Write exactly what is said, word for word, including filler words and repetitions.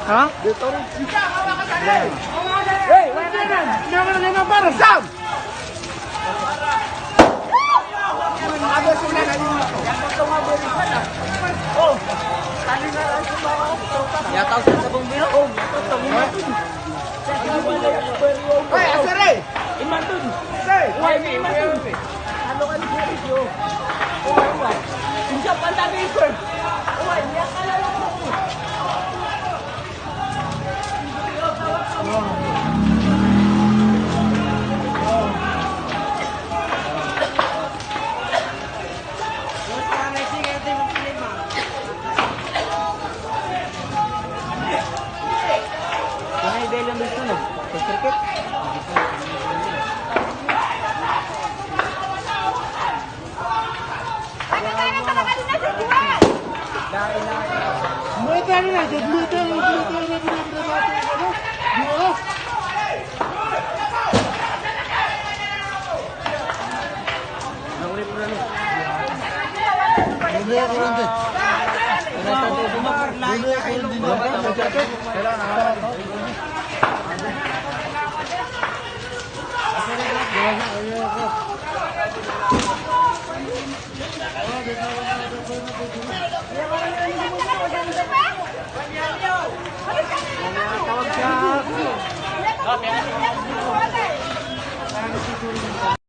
Ha? Hey, Sam! Yataw sa sabong biro. Hey, asere! Iman dun. Hey! Why, may iman dun. Ano ka ni Jerry, yo? Oh, why? Hindi siya pantabi, sir. Why? Hindi ka kalala ko.